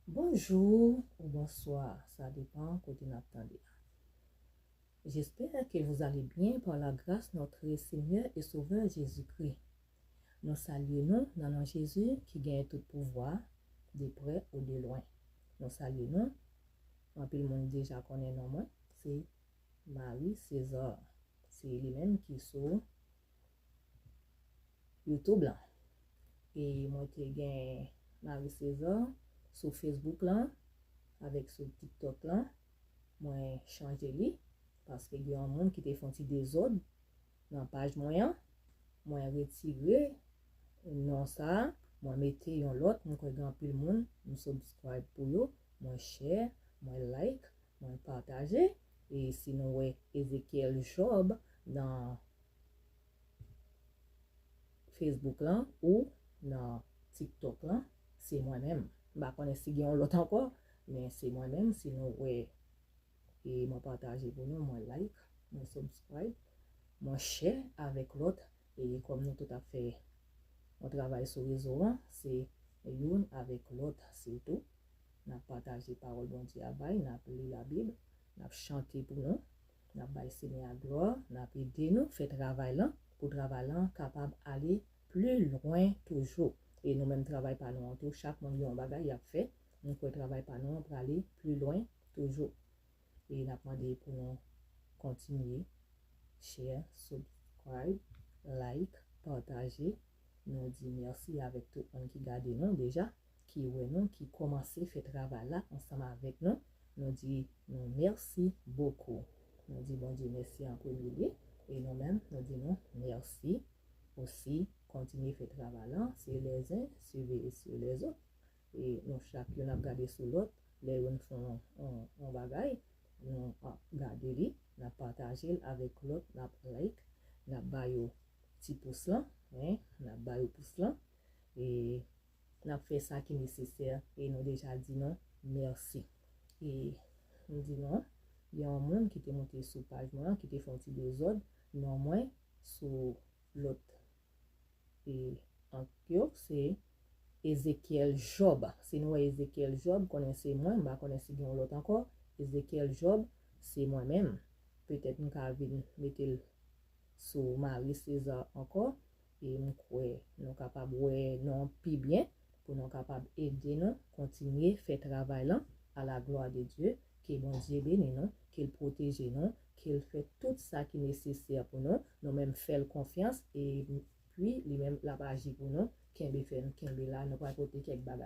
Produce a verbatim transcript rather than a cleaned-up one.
Bonjou ou bonswa, sa depan kote n ap tande a. J'espère que vous allez bien par la grâce de notre Seigneur et Sauveur Jésus-Christ. Nou salye nou nan non Jezi ki genyen tout pouvwa, de près ou de loin. Nou salye nou. Anpil moun deja konnen non mwen, se Marie César. Se li menm ki sou YouTube lan. E mwen te gen Marie César sou Facebook lan, avèk sou TikTok lan. Mwen chanje li, paske gen yon moun ki te fè yon ti dezòd nan paj mwen an. Mwen retire non sa a, mwen mete yon lòt, mwen kwè gen anpil moun, m subscribe pou yo, mwen share, mwen like, mwen pataje. E si nou wè Ezekiel Job nan Facebook lan ou nan TikTok lan, se mwen menm. M pa konnen si gen yon lòt ankò, men se mwen menm. Si nou wè, e mwen pataje pou nou, mwen like, mwen subscribe, mwen share avèk lòt. E kòm nou tout ap fè yon travay sou rezo an, se youn avèk lòt sitou. N ap pataje pawòl Bondye a bay, n ap li Labib, n ap chante pou nou, n ap bay Senyè a glwa, n ap ede nou fè travay lan, pou travay lan kapab ale pli lwen toujou. E nou menm travay pa nou an tou, chak moun gen yon bagay y ap fè, nou kwè travay pa nou an prale pli lwen toujou. E n ap mande pou nou kontinye share, subscribe, like, pataje. Nou di mèsi avèk tout moun ki gade nou deja, ki wè nou, ki kòmanse fè travay la ansanm avèk nou. Nou di nou mèsi bokou. Nou di Bondye mèsi an premye lye. E nou menm, nou di nou mèsi osi. Kontinye fè travay la. Se les uns surveillent sur les autres. E nou chak youn ap gade sou lòt. Lè youn fè yon, yon, yon bagay, nou ap gade li, n ap pataje l avèk lòt, n ap like, n ap ba yo ti pous lan, wi, n ap ba yo pous lan. E n ap fè sa ki nesesè e nou deja di nou mèsi. E m di nou, gen yon moun ki te monte sou paj mwen an, ki te fè yon ti dezòd, non mwen sou lòt e ank yo, se Ezekiel Job. Si nou wè Ezekiel Job, konnen se mwen, m pa konnen si gen yon lòt ankò. Ezekiel Job, se mwen menm. Petèt m ka vin mete l sou Marie César ankò, e m kwè nou kapab wè non pi byen, pou nou kapab ede nou kontinye fè travay lan à la gloire de Dieu. Ke Bondye beni nou, ke l pwoteje nou, ke l fè tout sa ki nesesè pou nou. Nou menm fè l konfyans, epi li menm l ap aji pou nou. Kenbe fèm, kenbe la, nou pral pote kèk bagay.